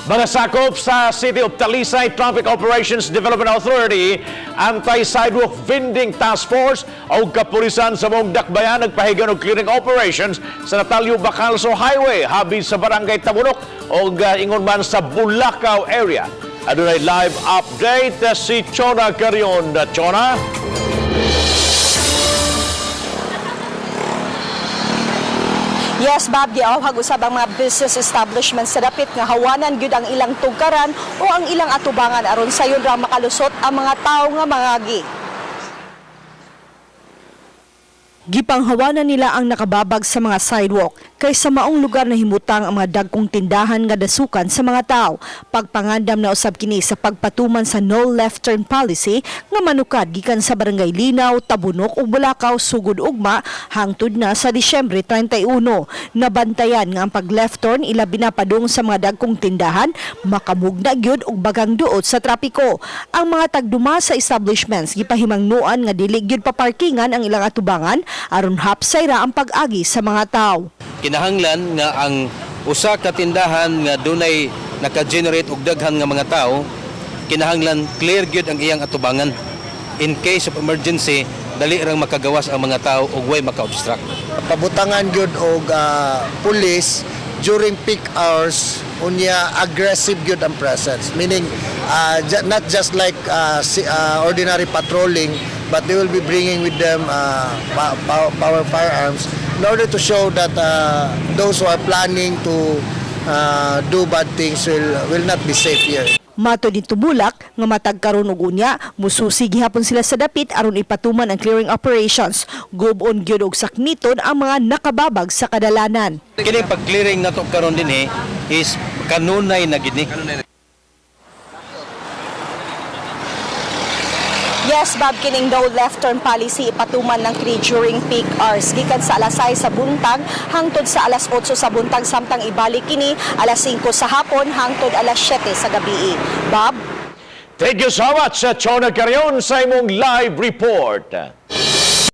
Mga sakop sa City of Talisay Traffic Operations Development Authority, Anti-Sidewalk Vending Task Force o kapulisan sa buong Dakbayan nagpahigayon og clearing operations sa Natalio Bacalso Highway habi sa Barangay Tabunok o ingon man sa Bulacau area. Adunay live update si Chona Carion. Chona? Yes, Bob, giawhag usab ang mga business establishments sa dapit nga hawanan gyud ang ilang tugkaran o ang ilang atubangan aron sayon ra makalusot ang mga tawo nga mangagi. Gipanghawanan nila ang nakababag sa mga sidewalk kay sa maong lugar na himutang ang mga dagkong tindahan nga dasukan sa mga tao. Pagpangandam na usab kini sa pagpatuman sa no left turn policy nga manukad gikan sa Barangay Linaw, Tabunok ug Bulacau sugod ugma hangtod na sa Disyembre 31. Nabantayan nga ang pag left turn ilabi na padung sa mga dagkong tindahan makamugna gyud og bagang duot sa trapiko. Ang mga tagduma sa establishments gipahimangnuan nga dili gyud paparkingan ang ilang atubangan aron hapsay ra ang pag-agi sa mga tao. Kinahanglan nga ang usa ka tindahan nga dunay naka-generate og daghan nga mga tao, kinahanglan clear gyud ang iyang atubangan. In case of emergency, dali rang makagawas ang mga tao ug way maka-obstruct. Pabutangan gyud og police during peak hours, unya aggressive gyud ang presence, meaning not just like ordinary patrolling, but they will be bringing with them power firearms in order to show that those who are planning to do bad things will not be safe here. Mato ni tumulak nga matag karon og unya, mususi gihapon sila sa dapit aron ipatuman ang clearing operations. Gub-on gyud og sakmiton ang mga nakababag sa kadalanan. Kini pag-clearing nato karon dinhi is kanunay na gid ni. Yes, Bob, kining no left turn policy ipatuman lang kini during peak hours. Gikan sa alas 6 sa buntag hangtod sa alas 8 sa buntag, samtang ibalik kini alas 5 sa hapon hangtod alas 7 sa gabi. Bob? Thank you so much, Chona Carion, sa imong live report.